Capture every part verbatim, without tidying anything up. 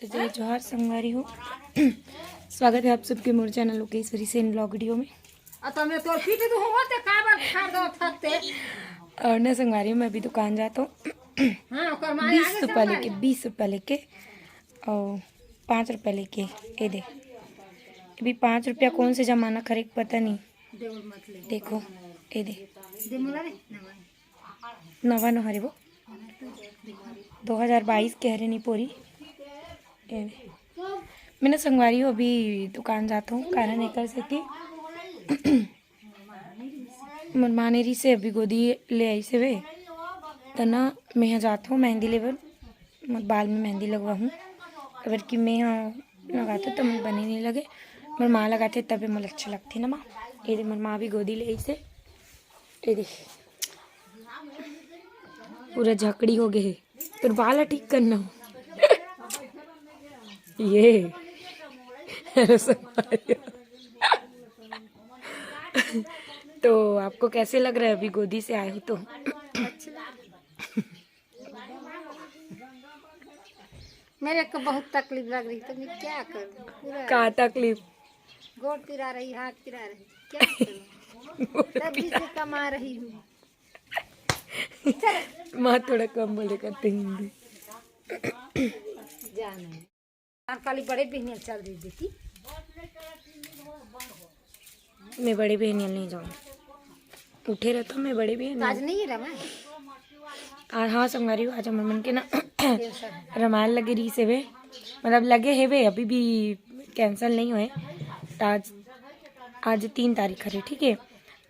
तो जय जोहार संगवारी हो, स्वागत है आप सबके मोर channel Lokeshwari Sen blog video में। आ तमे तोर पीठ दुखत हे, काबर खार दो थकते। और ना संगवारी हो, मैं अभी दुकान जाता हूँ हाँ, ओकर माँ बीस आगे रुपया से लेके, बीस रुपया लेके और पाँच रुपया लेके। ये दे, अभी पाँच रुपया कौन से जमाना खरे के पता नहीं। देवर मत ले। देखो, ये दे, दे मोला रे, नवा। नवा नहरे वो दो हज़ार बाईस के हरे निपोरी। ये दे। मैं ना संगवारी हो अभी दुकान जाता हूँ, कारण एकर सेती मोर माँ ने रहिसे अभी गोदी ले आइसे वे, त ना मैं ह जात हूँ मेहंदी लेबर, मोर बाल में मेहंदी लगवा हूँ। अगर कि मैं ह लगाते तो मोर बने नहीं लगे, मोर माँ लगाते तबे मोला अच्छा लगते ना माँ। ये दे मोर माँ भी गोदी ले आइसे, ये दे पूरा झकड़ी हो गए है, तोर बाल ठीक करना हो। ये तो आपको कैसे लग रहा है अभी गोदी से आए हो तो? मेरे को बहुत तकलीफ लग रही, तो मैं क्या करूँ? पूरा का तकलीफ? गोड़ पिरा रही, हाथ पिरा रही, क्या करूँ? तब भी से कमा रही हूँ। माँ थोड़ा कम बोले करते हिंदी। जाने। और काली बड़े बहनिया चल रही देखी। मैं बड़े बहनिया नहीं जाऊँ, उठे रहता मैं बड़े बहनिया। आज नहीं है रमा। और हाँ संगवारी हो, आज हमर मन के ना रामायण लगे रहिसे वे, मतलब लगे हेवे, अभी भी कैंसिल नहीं होए। त आज, आज तीन तारीख हरे, ठीक है।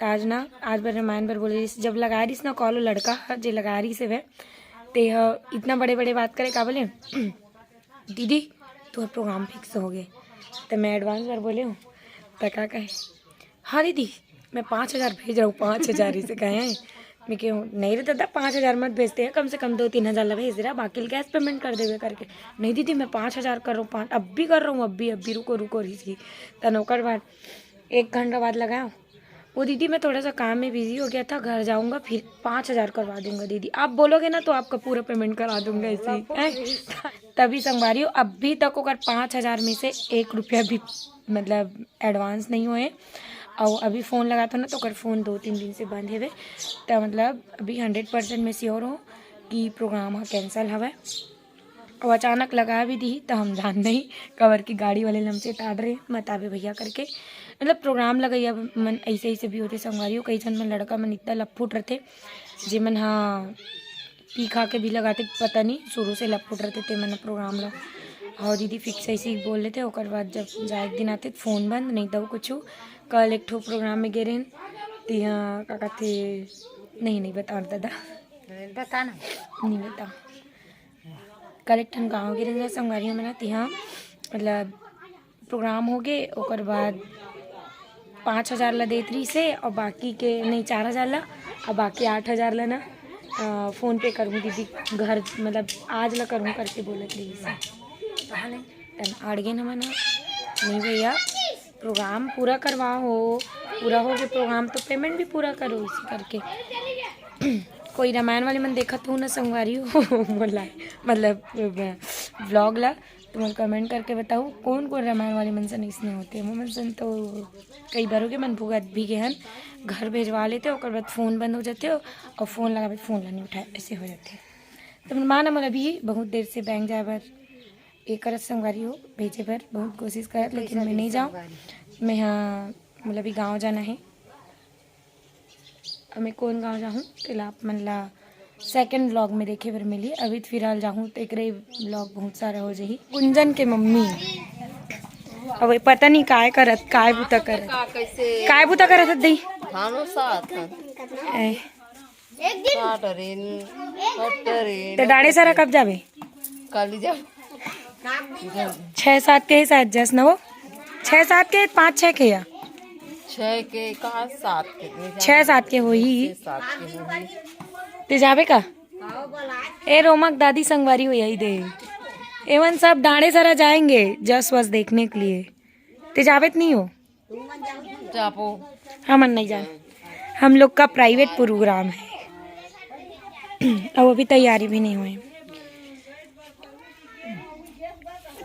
त आज ना, आज बर रामायण बर बोले रहिस, जब लगा रहिस ना कॉल, लड़का ह जे लगा रहिसे वे, ते ह इतना बड़े बड़े बात करे का बोले, दीदी, तोर प्रोग्राम फिक्स हो गए। त मैं एडवांस बर बोले हूँ, त का कहे, हाँ दीदी, मैं पाँच हज़ार भेज रहा हूँ, पाँच हज़ार इसे कहे हैं। मैं कहूँ, नहीं रे दादा, पाँच हज़ार मत भेजते हैं, कम से कम दो तीन हज़ार ला भेज रहा, बाकी कैश पेमेंट कर देवे करके। नहीं दीदी, मैं पाँच हज़ार कर रहा हूँ, पाँच अब भी कर रहा हूँ, अब भी, अब भी, रुको रुको रही थी। तन ओकर बाद एक घंटा बाद लगाया, वो दीदी मैं थोड़ा सा काम में बिजी हो गया था, घर जाऊंगा फिर पाँच हज़ार करवा दूंगा दीदी, आप बोलोगे ना तो आपका पूरा पेमेंट करा दूंगा ऐसे ही, हैं? तभी संगवारी हो, अभी तक ओकर पाँच हज़ार में से एक रुपया भी मतलब एडवांस नहीं होए। और अभी फ़ोन लगाता ना तो ओकर फ़ोन दो तीन दिन से बंद हेवे। तो मतलब अभी हंड्रेड परसेंट में श्योर हो कि प्रोग्राम ह कैंसिल हवय। और अचानक लगा भी दी तो हम जान नहीं, कबर की गाड़ी वाले लमसे टार रहे मताबे भैया करके। मतलब प्रोग्राम लगैया मन ऐसे ऐसे भी होते संगवारी हो, कई झन मन लड़का मन इतना लपफुट रहते, जे मन हा पी खा के भी लगाते, पता नहीं शुरू से लपफुट रहते ते मन प्रोग्राम ला। हाँ दीदी फिक्स ऐसे ही बोल लेते, ओकर बाद जब जाए के दिन आते तो फोन बंद, नहीं तो कुछ। कल एक ठो प्रोग्राम में गे रहेन, तिहा का कहते, नहीं नहीं बता दादा, बताना। नहीं बता। कल एक ठन गाँव गे रहेन संगवारी हो मन, तिहा मतलब प्रोग्राम हो गे, ओकर बाद पाँच हज़ार ला देत रहिसे और बाकी के नहीं, चार हज़ार ला, और बाकी आठ हज़ार ला ना अ, फोन पे करहूँ दीदी, घर मतलब आज ला करहूँ करके बोलत रहिसे। तन अड़ गेन हमन ह, नहीं भैया प्रोग्राम पूरा करवा हो, पूरा हो गए प्रोग्राम तो पेमेंट भी पूरा करो, इसी करके। कोई रामायण वाले मन देखत हो ना संगवारी हो बोला, मतलब व्लॉग ला, तुम कमेंट करके बताओ कौन कौन रामायण वाले मन से नहीं होते। वो मन से तो कई बार हो गए, मन भुगत भी गए हन, घर भेजवा लेते, ओकर बाद फोन बंद हो जाते हो और फोन लगावे, फोन ला नहीं उठाए, ऐसे हो जाते। तो मन माना मन अभी बहुत देर से बैंक जाए बर ये करत संगवारी हो, भेजे बर बहुत कोशिश करत, लेकिन मैं नहीं जाऊँ। मैं हाँ मतलब अभी गाँव जाना है। अब मैं कौन गाँव जाहूँ तेला आप मन ला सेकंड व्लॉग में देखे बर मिली। अभी तो फिलहाल जाहूँ तो एकरे व्लॉग बहुत सारा हो जाही। गुंजन के मम्मी अब ये पता नहीं काय करत, काय बुता करत, काय बुता करत हत दई। खानो साथ ए, काटरेन कटरेन तो डाड़े सारा कब जाबे? काली जब छः सात के ही शायद जस न वो, छः सात के, पाँच छः के या छः के कहाँ सात के नहीं जाने। छः सात के होही। छः सात के होही। ते जाबे का? ए रोमक दादी संगवारी हो यही दे। एवन सब डाड़े सारा जाएंगे जस वस देखने के लिए। ते जाबे त नहीं हो? जापो हमन नहीं जान, हम लोग का प्राइवेट प्रोग्राम है। अब अभी तैयारी भी नहीं हुई।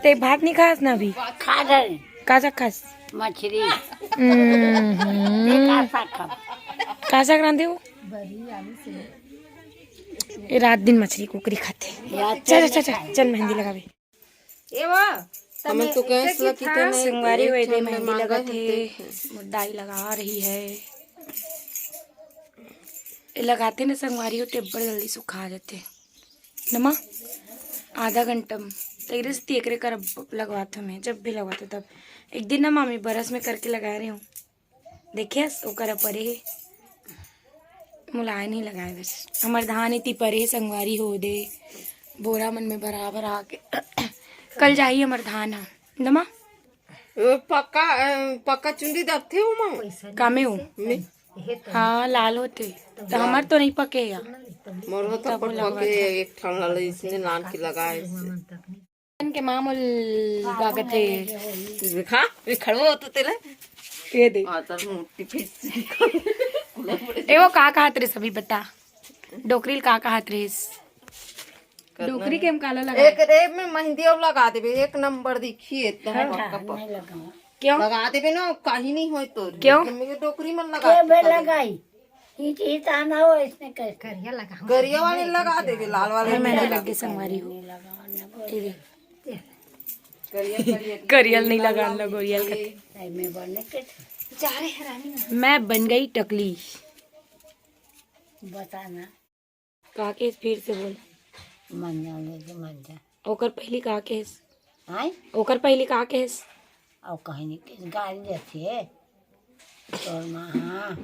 ते भात नहीं खास ना अभी? खा रहे। का साग खास? मछली। हम्म। ते का साग खाब? का साग रांधे हो? ये रात दिन मछली कुकरी खाते। चल चल चल चल, मेहंदी लगावे। ए वो, हमन तो गैस ला कितना संगवारी हो, एदे मेहंदी लगत हे। मोर दाई लगा रही है। ए लगाते ना संगवारी हो, ते बड़ जल्दी सुखा जाते। नमा आधा घंटा म तेरे से तेकरे कर लगवात हूँ मैं, जब भी लगवाते तब। एक दिन ना मामी बरस में करके लगा रही हूँ, देखियस ओकर परे हे, मुलाय नहीं लगाए बस। हमर धान इति परे हे संगवारी हो दे, बोरा मन में बराबर आके कल जाही हमर धान ह। नमा पक्का, अ, पक्का चुंदी दबथे ओमा। कामे हो? हाँ, लाल होते। तो हमर तो नहीं पके या। मोर हो तो पक्का के एक ठन लाल इसने लान के लगाए से। के माँ मोल लागत हे। देखा, ये खड़ो हो तो तेला। ये दे। आ, तर मोटी फिस। ए वो का कहत रे सभी बता। डोकरी ल का कहत रे? डोकरी के हम काला लगा। एक रेब में मेहंदी अउ लगा देबे, एक नंबर दिखी एकदम। हाँ, पक्का, हाँ, पक्का। क्यों? लगा देबे ना, कहीं नहीं होय तोर। क्यों? मेरे डोकरी मन लगा के लगाई। हिच हिच आना हो, इसने कर। करिया लगा। करिया वाले लगा देबे, लाल वाले नहीं लगा। संगवारी हो। ये दे। करिया, करिया, करियल नहीं लगा, ना गोरियल का। नहीं, मैं बनने के। जा रे हरामी ना। मैं बन गई टकली। बताना। का केस फिर से बोल। मंजा ले के मंजा। ओकर पहली का केस? आय? ओकर पहली का केस? अउ कहीं नहीं केस गाल जैसे। तोर माँ, हाँ।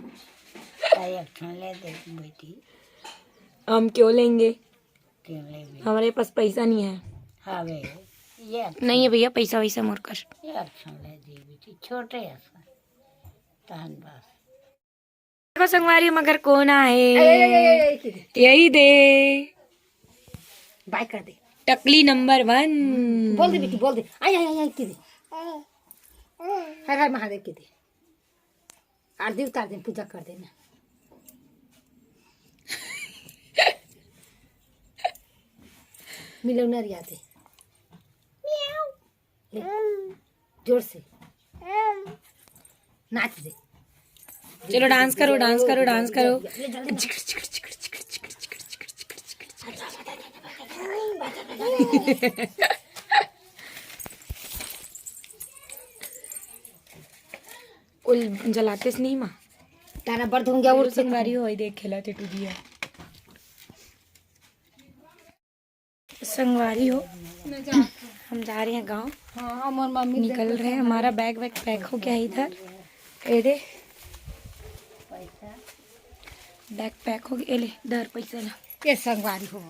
ताई एक ठन ले दे बेटी। हम क्यों लेंगे? क्यों लेंगे? हमारे पास पैसा नहीं है। हाँ बे, ये एक नहीं है भैया, पैसा वैसा मोर कर। ये एक ठन ले दे बेटी, छोटे ऐसा। तहन बस। देखो संगवारी, मगर कौन आए? ए, ए, ए, ए, ए, की दे? यही दे। बाय कर दे। टकली नंबर वन। बोल दे बेटी, बोल दे। आई, आई, आई, आई, की दे? हर हर महादेव की दे। आरती उतार दे, पूजा कर देना। मिलो नरिया दे। ले, जोर से नाच दे। चलो डांस करो, डांस करो, डांस करो। उल जलातेस नहीं माँ। तारा बड़ धुंगिया उड़ संगवारी हो, देख खेला थे टूटिया। संगवारी हो, हम जा रहे हैं गांव। हाँ, हमार मम्मी निकल रहे हैं। हमारा बैग वैग पैक हो गया है इधर। ये दे, बैग पैक हो गया। ये ले, धर पैसा ला। ये संगवारी हो,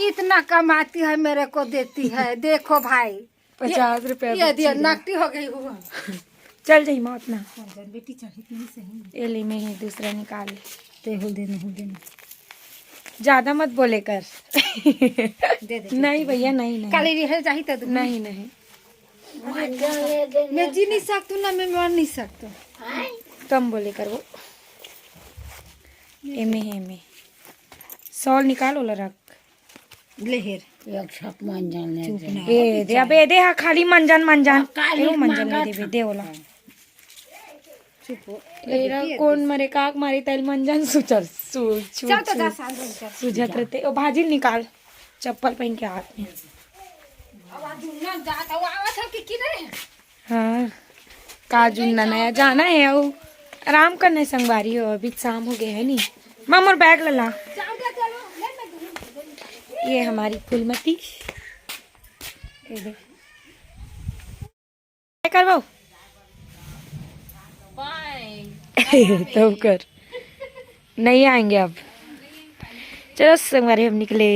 इतना कमाती है, मेरे को देती है। देखो भाई, पचास रुपया ये दिया, नकटी हो गई हुआ। चल जाई मौत ना। बेटी चढ़ी इतनी सही। ये ले, मैं ही दूसरा निकाल ले। ते हो दे, नहीं दे। ज्यादा मत बोले कर। दे दे। नहीं भैया, नहीं, नहीं। काली रिहल जाही त नहीं, नहीं। मैं जी नहीं सकतू ना, मैं मर नहीं सकतू। कम बोले कर वो। एमे है, एमे। सॉल निकाल, ओला रख। ले हेर। एक छक मंजन ले दे। ए दे, अबे दे, हाँ, खाली मंजन, मंजन। काली एरो मंजन ले देबे, दे ओला। चुप हो। एरा कौन मरे, काक मारे, तैल मंजन सुचर, सु-, सु-, चल तो जा, सु-, साल भर चल। सुझत रहते। ओ भाजिल निकाल, चप्पल पहन के हाथ में। अब आज जुन्ना जात हो, आवत हो कि, कि नहीं? हाँ, का जुन्ना नया जाना है, अउ आराम करना है संगवारी हो, अभी शाम हो गया है नी। माँ, मोर बैग ला ला। ये हमारी फूलमती, ये दे। क्या करवाओ? तब कर, नहीं आएंगे अब। चलो संगवारी, हम निकले।